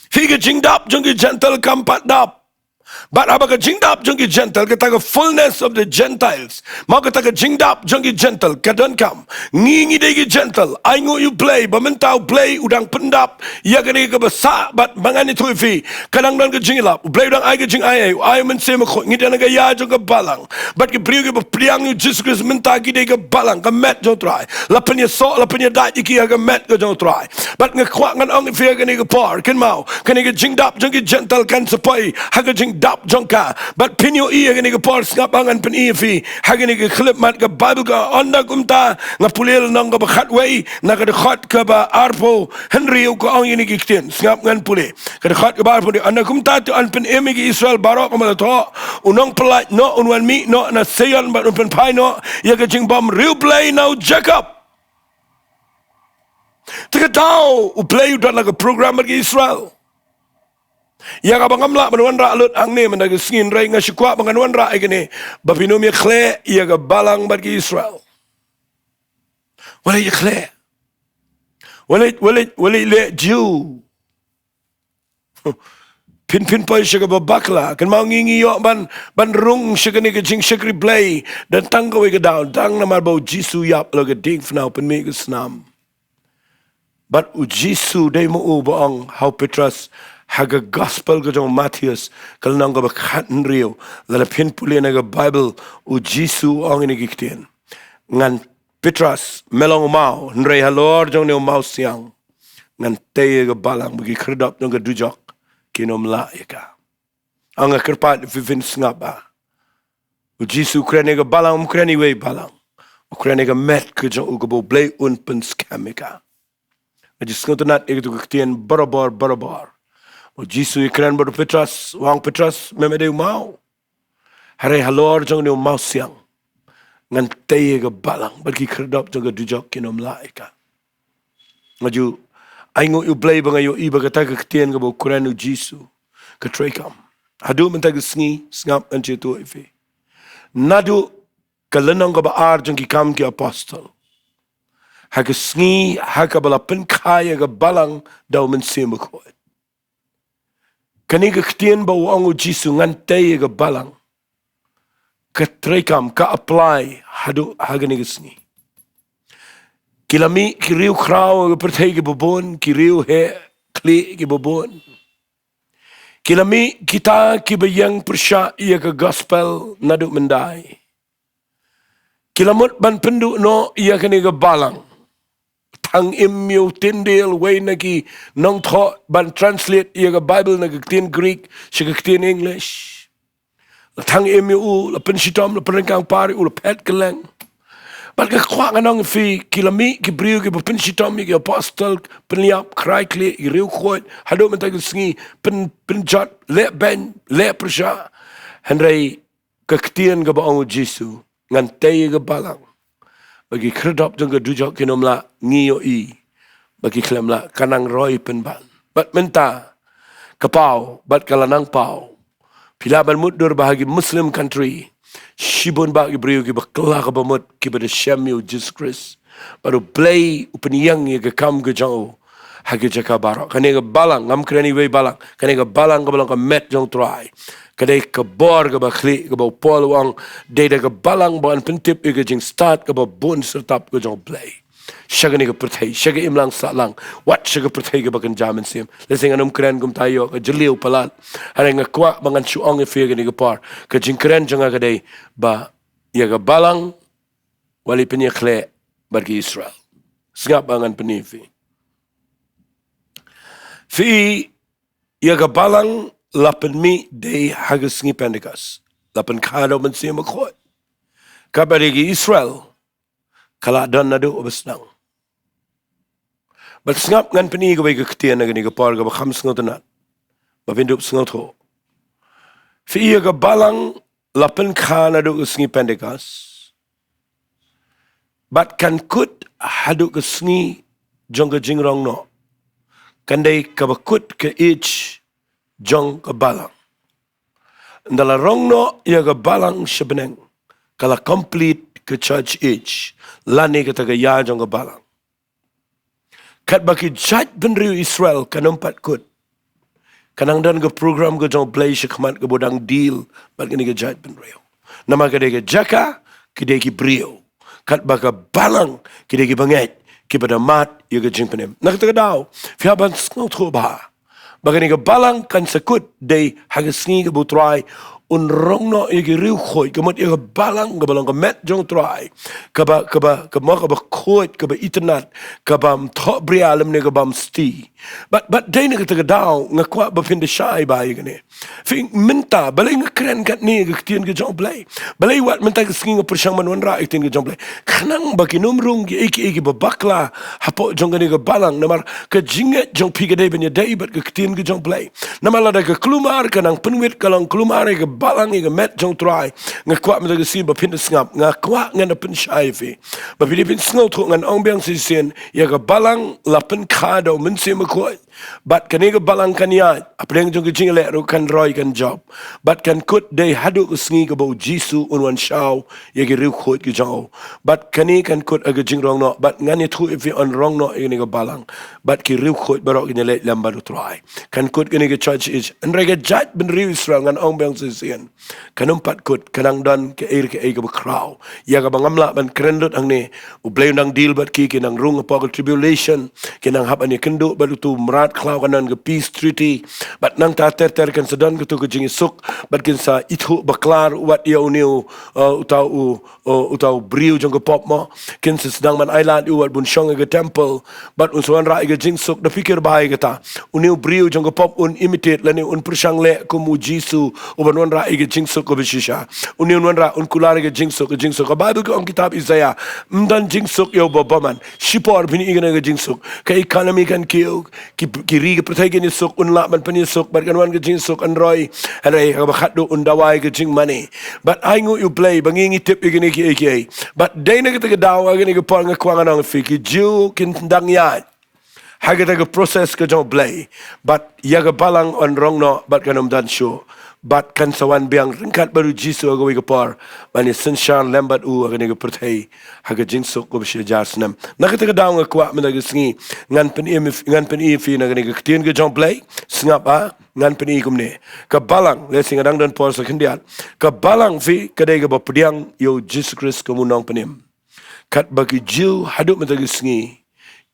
Phi, ka jingdap jong ki Jentil kam pat dap. Bad haba ka jingdap jong ki Jentil, kata ka fullness of the Gentiles. Mo, kata ka jingdap jong ki Jentil ka donkam. Ngi ngi dei ki Jentil. Ai nguh ïa U Blei ba mynta U Blei u dang pyndap ïa kane kaba sah bad ba ngan ïathuh ïa phi. Ka dang don ka jingïalap. U Blei u dang ai ka jingai, u ai u Mynsiem Bakhuid, ngi dei na ka ïa jong ka balang. Bad ki briew kiba pdiang ïa U Jisu Khrist mynta ki dei ka balang, ka met jong U Trai. La pynïasoh, la pynïadait ïa ki ha ka met ka jong U Trai. Bad nga kwah ngan ong ïa phi ha kane ka por, kynmaw, kane ka jingdap jong ki Jentil kan sa poi ha ka jingdap jong ka. Bad phin ïohi ha kane ka por, sngap ba ngan pyni ïa phi ha kane ka khyllipmat ka Baibl, ka ong ynda kumta, nga pule lynnong kaba khatwei, na ka dkhot kaba arphew hynriew, ka ong ïa kine ki ktien, sngap ngan pule. Ka dkhot kaba arphew hynriew, ynda kumta te yn pynim ïa ki Israel baroh kumba la thoh. U Nongpyllait noh un wan mih noh na Sion bad un pynphai noh ïa ka jingbymriewblei na u Jakob. Te ka daw U Blei u don la ka program bad ki Israel. Ïa kaba ngam lah ban wanrah lut hangne mynta ka sngi, hynrei nga shu kwah ba ngan wanrah ïa kane, ba phin ym ïakhleh ïa ka balang bad ki Israel. Wat leit ïakhleh. Wat leit, wat leit, wat leit leh Jiw. Phin, phin poi sha kaba bakla. Kynmaw, ngi ngi ïoh ban, ban rung sha kane ka jingshakri Blei. Don tang kawei ka daw, tang namar ba U Jisu u ïap la ka diengphna, u pynmih ka snam. Bad U Jisu dei ma u ba ong ha u Petros, ha ka gospel ka jong u Mathaios, ka lynnong kaba khathynriew. Lada phin pule na ka Baibl, U Jisu u ong ïa kine ki ktien. Ngan, Petros, me long u maw, hynrei halor jong une u mawsiang, ngan tei ïa ka balang, ba ki khyrdop jong ka dujok kin ym lah ïa ka. Nga kyrpad phi phin sngap ba U Jisu u kren ïa ka balang, um kren iwei i balang. U kren ïa ka met ka jong u, kaba U Blei un pynskhem ïa ka. Nga ju sngewtynnat ïa kito ki ktien barabor, barabor. U Jisu u kren bad u Petros, u ong, Petros, me, me dei u maw. Hynrei halor jong une u mawsiang, ngan tei ïa ka balang, bad ki khyrdop jong ka dujok kin ym lah ïa ka. Nga ju ai nguh ïa U Blei ba nga ïohi ba kata ka ktien kaba u kren U Jisu ka treikam. Haduh mynta ka sngi, sngap, ngan shu ïathuh ïa phi. Naduh ka lynnong kaba ar jong Ki Kam ki Apostol, ha ka sngi ha kaba la pynkha ïa ka balang da U Mynsiem Bakhuid, kane ka ktien ba u ong U Jisu, ngan tei ïa ka balang, ka treikam, ka apply haduh ha kane ka sngi. Ki la mih ki riewkhraw ha ka pyrthei kiba bun, ki riewheh, khlieh kiba bun. Ki la mih kita kiba ïeng pyrshah ïa ka gospel naduh myndai. Ki la mut ban pynduh noh ïa kane ka balang. Tang im ïa u Tyndale, wei na ki nongthoh, ban translate ïa ka Bible na ka ktien Greek sha ka ktien English. La tang im ïa u, la pynshitom, la pynryngkang par ïa u, la phet kylleng. Bad nga kwah ngan ong ïa phi, ki la mih ki briew kiba pynshitom ïa ki apostol, pynïap, khrai khlieh, ki riewkhuid, haduh mynta ka sngi, pyn, pynjot, leh beiñ, leh pyrshah. Hynrei ka ktien kaba ong u Jisu, ngan tei ïa ka balang. Ba ki khyrdop jong ka dujok kin ym lah, ngi ïohi ba ki khlem lah, ka nang roi pynban. Bad mynta ka paw, bad ka la nang paw. Phi lah ban mutdur ba ha ki Muslim country, shibun bah ki briew kiba kylla kaba mut, kiba da shem ïa u Jisu Khrist. Bad U Blei u pynïeng ïa ka kam ka jong u ha ki jaka baroh. Kane ka balang, ngam kren iwei balang, kane ka balang kaba long ka met jong U Trai. Ka dei ka bor kaba khlieh, kaba u Paul u ong, dei da ka balang ba yn pyntip ïa ka jingstad kaba bun syrtap ka jong U Blei. Sha kane ka pyrthei, sha ka imlang sahlang, wat sha ka pyrthei kaba kynja mynsiem. Lehse ngan ym kren kumta ïoh ka jylliew palat. Hynrei nga kwah ba ngan shu ong ïa phi ha kane ka por, ka jingkren jong nga ka dei ba ïa ka balang, wat leit pynïakhleh bad ki Israel. Sngap ba ngan pyni ïa phi. Phi, ïa ka balang la pynmih dei ha ka sngi Pentekost. La pynkha da u Mynsiem Bakhuid. Kaba dei ki Israel, ka la don naduh ba sdang. Bad sngap ngan pyni kawei ka ktien ha kane ka por kaba kham sngewtynnat, ba phin dup sngewthuh. Phi, ïa ka balang la pynkha naduh ka sngi Pentekost. Bad kan kut haduh ka sngi jong ka jingrong noh. Kan dei kaba kut ka age jong ka balang. Ynda la rong noh ïa ka balang sha bneng, ka la complete ka church age, lane kata ka ïa jong ka balang. Katba ki jaitbynriew Israel kan ym pat kut, ka nang don ka program ka jong U Blei sha khmat kaba u dang deal bad kine ki jaitbynriew. Namar ka dei ka jaka, ki dei ki briew. Katba ka balang, ki dei kiba ngeit, kiba da mad ïa ka jingpynim. Na kata ka daw, phi hap ban sngewthuh bha ba kane ka balang kan sa kut dei ha ka sngi kaba U Trai un rong noh ïa ki riewkhuid, ka mut ïa ka balang kaba long ka met jong U Trai, kaba, kaba, kaba, kaba khuid, kaba itynnad, ka bym thohbria lymne ka bym sti. Bad, bad dei na kata ka daw nga kwah ba phin da shai bha ïa kane. Phi, mynta, balei nga kren katne ka ktien ka jong U Blei? Balei wat mynta ka sngi nga pyrshang ban wanrah ïa ka ktien ka jong U Blei? Khnang ba kin ym rung kiei kiei kiba bakla hapoh jong kane ka balang, namar ka jingngeit jong phi ka dei ban ïadei bad ka ktien ka jong U Blei. Namar lada ka kulmar ka nang pynwit, ka long kulmar ïa ka balang, ïa ka met jong U Trai, nga kwah mynta ka sngi ba phin da sngap, nga kwah ngan da pynshai ïa phi ba phi dei phin sngewthuh. Ngan ong biang shisien, ïa ka balang la pynkha da u Mynsiem Bakhuid. Bad kane ka balang kan ïaid, hapdeng jong ka jingïaleh ruh kan roi, kan jop. Bad kan kut dei haduh ka sngi kaba u Jisu un wan shaw ïa ki riewkhuid ki jong u. Bad kane kan kut ha ka jingrong noh, bad ngan ïathuh ïa phi, yn rong noh ïa kane ka balang. Bad ki riewkhuid baroh kin ïaleh lem bad U Trai. Kan kut kane ka church age. Hynrei ka jaitbynriew Israel, ngan ong biang shisien, kan ym pat kut, ka nang don kaei re kaei kaba khraw, ïa kaba ngam lah ban kren lut hangne. U Blei u nang deal bad ki, ki nang rung hapoh ka tribulation, ki nang hap ban ïakynduh bad utu u mrad khlaw, kan don ka peace treaty. Bad nangta ter ter kan sa don kato ka jingïasuk, bad kin sa ithuh bakla wat ïa une u, uh, uta u, uh, uta u briew jong ka pop mo. Kin sa sdang ban ailad ïa u wat ban shong ha ka temple, bad un sa wanrah ïa ka jingsuk. Da phi kyrpad ïa kata. Une u briew jong ka pop un imitate lane un pyrshang leh kum u Jisu, u ban wanrah ïa ka jingsuk kaba shisha. Une un wanrah, un kular ïa ka jingsuk, ka jingsuk. Ka Baibl ka ong, kitab Isaiah, ym don jingsuk ïa uba bymman. Shipor phin ïohi ïa ka jingsuk. Ka economy kan kiew, ki, ki ri ki pyrthei kin ïasuk, un lah ban pynïasuk, bad kan wan ka jingsuk, kan roi. Hynrei kaba khatduh un dawa ïa ka jingmane. Bad ai nguh ïa U Blei ba ngi ngi tip ïa kine kiei kiei. Bad dei na kata ka daw, ha kane ka por nga kwah ngan ong ïa phi, ki Jiw kin dang ïaid ha kata ka process ka jong U Blei. Bad ïa ka balang yn rong noh, bad kan ym don shuh. Bad kan sa wan biang ryngkat bad u Jisu ha kawei ka por, ban ïasynshar lem bad u ha kane ka pyrthei, ha ka jingsuk kaba shi hajar snem. Na kata ka daw nga kwah mynta ka sngi ngan pyni, ngan pyni ïa phi na kane ka ktien ka jong U Blei. Sngap, ah, ngan pyni kumne. Ka balang, lehse nga dang don por sa khyndiat. Ka balang, phi, ka dei kaba pdiang ïa u Jisu Khrist kum u Nongpynim. Katba ki Jiw haduh mynta ka sngi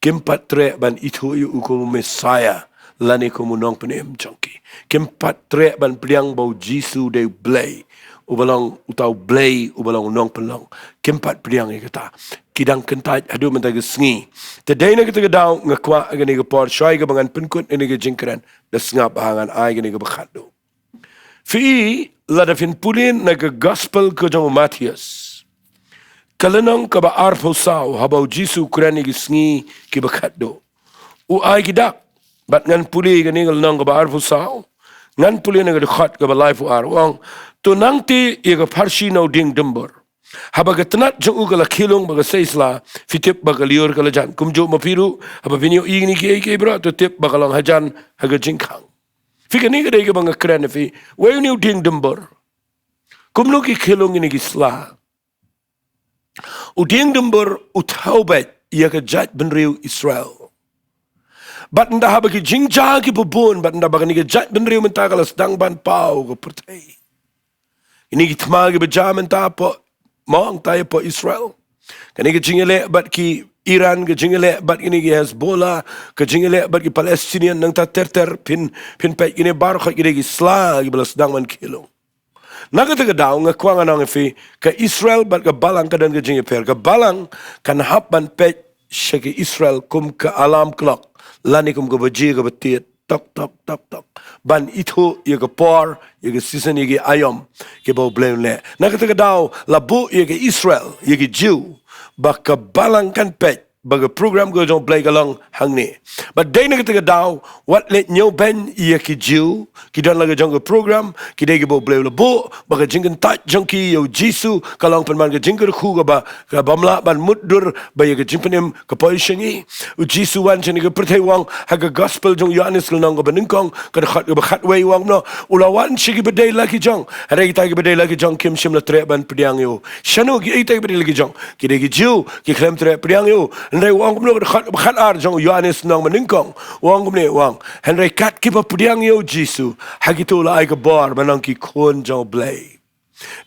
kim pat treh ban ithuh ïa u kum u Messiah, lane kum u nongpynim jong ki. Kim pat treh ban pdiang ba u Jisu dei u Blei, uba long uta u Blei, uba long u nongpynlong. Kim pat pdiang ïa kata. Ki dang kyntait haduh mynta ka sngi. Te dei na kata ka daw nga kwah ha kane ka por, shwa ïa kaba ngan pynkut ïa kane ka jingkren, da sngap ha ngan ai kane kaba khatduh. Phi i, lada phin pule na ka gospel ka jong u Mathaios, ka lynnong kaba arphew saw, haba u Jisu u kren ïa ki sngi kiba khatduh, u ai ki dak. Bad ngan pule ïa kane ka lynnong kaba arphew saw, ngan pule na ka dkhot kaba laiphew ar, u ong: To nangta ïa ka pharshi na u dieng dymbur, haba ka tnat jong u ka la khie lung bad ka sei sla, phi tip ba ka lyiur ka la jan. Kumjuh ma phi ruh, haba phin ïohi ïa kine kiei kiei baroh, to tip ba ka long hajan ha ka jingkhang. Phi, kane ka dei kaba nga kren ïa phi. Wei une u dieng dymbur? Kumno ki khie lung ïa kine ki sla? U dieng dymbur u thaw beit ïa ka jaitbynriew Israel. Bad ynda haba ki jingjia kiba bun, bad ynda ba kane ka jaitbynriew mynta ka la sdang ban paw ka pyrthei. Kine ki thma kiba jia mynta hapoh, mo, hangta hapoh Israel. Kane ka jingïaleh bad ki Iran, ka jingïaleh bad kine ki Hezbollah, ka jingïaleh bad ki Palestinian, nangta ter ter, phin, phin peit kine baroh ki dei ki sla kiba la sdang ban khie lung. Na kata ka daw nga kwah ngan ong ïa phi, ka Israel bad ka balang ka don ka jingïapher. Ka balang kan hap ban peit sha ka Israel kum ka alarm clock, lane kum ka baje kaba tied, tok, tok, tok, tok, ban ithuh ïa ka por, ïa ka season, ïa ki aïom kiba u Blei un leh. Na kata ka daw la buh ïa ka Israel, ïa ki Jiw, ba ka balang kan peit ba ka program ka jong u Blei ka long hangne. Bad dei na kata ka daw, wat leit ñiewbeiñ ïa ki Jiw, ki don la ka jong ka program, ki dei kiba u Blei u la buh, ba ka jingkyntait jong ki ïa u Jisu ka long pynban ka jingkyrkhu kaba, kaba ym lah ban mutdur, ba ïa ka jingpynim ka poi sha ngi. U Jisu u wan sha kane ka pyrthei, u ong ha ka gospel jong u Ïoannis ka lynnong kaba nyngkong, ka dkhot kaba khatwei, u ong kumno: U la wan sha kiba dei la ki jong, hynrei kita kiba dei la ki jong kim shym la treh ban pdiang ïa u. Shano kiei kita kiba dei la ki jong? Ki dei ki Jiw, ki khlem treh pdiang ïa u. Hynrei u ong kumno, ka dkhot kaba khatar jong u Ïoannis lynnong ba nyngkong, u ong kumne, u ong: Hynrei kat kiba pdiang ïa u Jisu, ha kito u la ai ka bor ban long ki khun jong u Blei.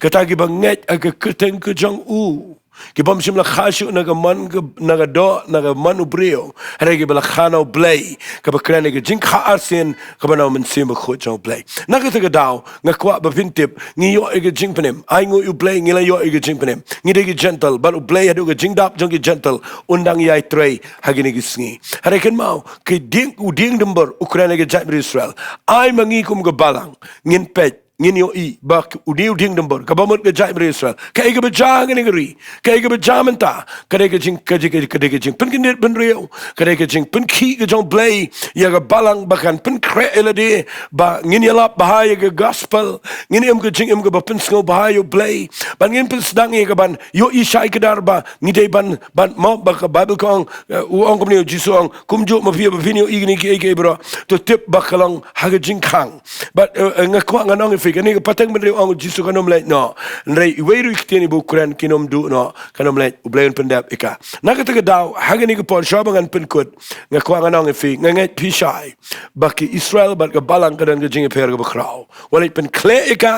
Kata kiba ngeit ha ka kyrteng ka jong u, ki bym shym la kha shuh na ka mon ka, na ka doh, na ka mon u briew, hynrei kiba la kha na u Blei, kaba kren ïa ka jingkha arsien kaba na u Mynsiem Bakhuid jong u Blei. Na kata ka daw nga kwah ba phin tip, ngi ïoh ïa ka jingpynim. Ainguh ïa u Blei, ngi la ïoh ïa ka jingpynim. Ngi dei ki Gentile, bad u Blei haduh ka jingdap jong ki Gentile un dang ïai trei ha kine ki sngi. Hynrei kynmaw, ka dieng, u dieng dymbur u kren ïa ka jaitbynriew Israel. Ai ma ngi kum ka balang ngin peit, ngin ïohi ba une u dieng dymbur, kaba mut ka jaitbynriew Israel, kaei kaba jia ha kane ka ri, kaei kaba jia mynta, ka dei ka jing, ka jing, ka dei ka jingpynkyndit bynriew, ka dei ka jingpynkhih ka jong u Blei ïa ka balang ba kan pynkhreh ïa lade, ba ngin ïalap bha ïa ka gospel, ngin im ka jingim kaba pynsngewbha ïa u Blei, ba ngin pynsdang ïa ka ban ïohi shai kdar ba ngi dei ban, ban mo, ba ka Baibl ka ong, eh, u ong kumne, u Jisu u ong, kumjuh ma phi, ba phin ïohi ïa kine kiei kiei baroh, to tip ba ka long ha ka jingkhang. Bad, eh, eh, nga kwah ngan ong ïa phi, kane ka pateng bynriew, u ong u Jisu, kan ym leit noh. Hynrei iwei ruh i ktien iba u kren kin ym duh noh, kan ym leit, u Blei un pyndep ïa ka. Na kata ka daw, ha kane ka por, shwa ba ngan pynkut, nga kwah ngan ong ïa phi, nga ngeit phi shai ba ka Israel bad ka balang ka don ka jingïapher kaba khraw. Wat leit pynkhleh ïa ka,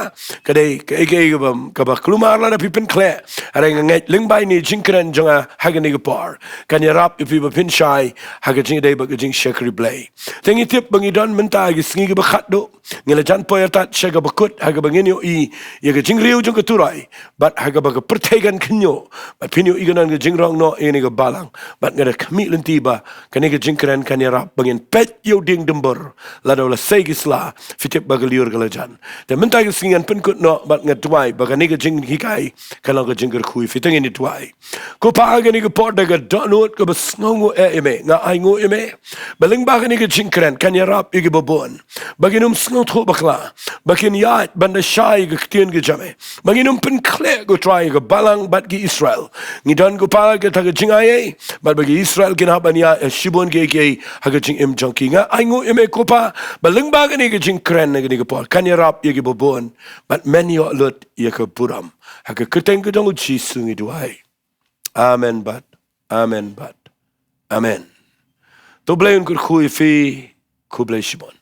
ka dei kaei kaei kaba, kaba kulmar lada phi pynkhleh. Hynrei nga ngeit lyngba ine i jingkren jong nga ha kane ka por, kan ïarap ïa phi ba phin shai ha ka jingïadei bad ka jingshakri Blei. Te ngi tip ba ngi don mynta ha ki sngi kiba khatduh, ngi la jan poi artat sha kaba kut, ha kaba ngin ïohi ïa ka jingriew jong ka Turoi, bad ha kaba ka pyrthei kan khynñiuh, bad phin ïohi kan don ka jingrong noh ïa kane ka balang. Bad nga da khmih lynti ba kane ka jingkren kan ïarap ba ngin peit ïa u dieng dymbur, lada u la sei ki sla, phi tip ba ka lyiur ka la jan. Te mynta ka sngi ngan pynkut noh, bad nga duwai ba kane ka jinghikai kan long ka jingkyrkhu ïa phi. Te ngin ïa duwai. Ko Pa, ha kane ka por da ka dohnud kaba sngewnguh eh ïa me, nga ainguh ïa me ba lyngba kane ka jingkren kan ïarap ïa kiba bun ba kin ym sngewthuh bakla, ba kin ïaid ban da shai ïa ka ktien ka jong me, ba ngin ym pynkhleh, ko Trai, ïa ka balang bad ki Israel. Ngi don, ko Pa, kata ka jingai ei, bad ba ki Israel kin hap ban ïaid ha shibun kiei kiei ha ka jingim jong ki. Nga ainguh ïa me, ko Pa, ba lyngba kane ka jingkren ha kane ka por kan ïarap ïa kiba bun, bad men ïoh lut ïa ka burom. Ha ka kyrteng ka jong u Jisu ngi duwai. Amen bad amen bad amen. To Blei un kyrkhu ïa phi. Khublei shibun.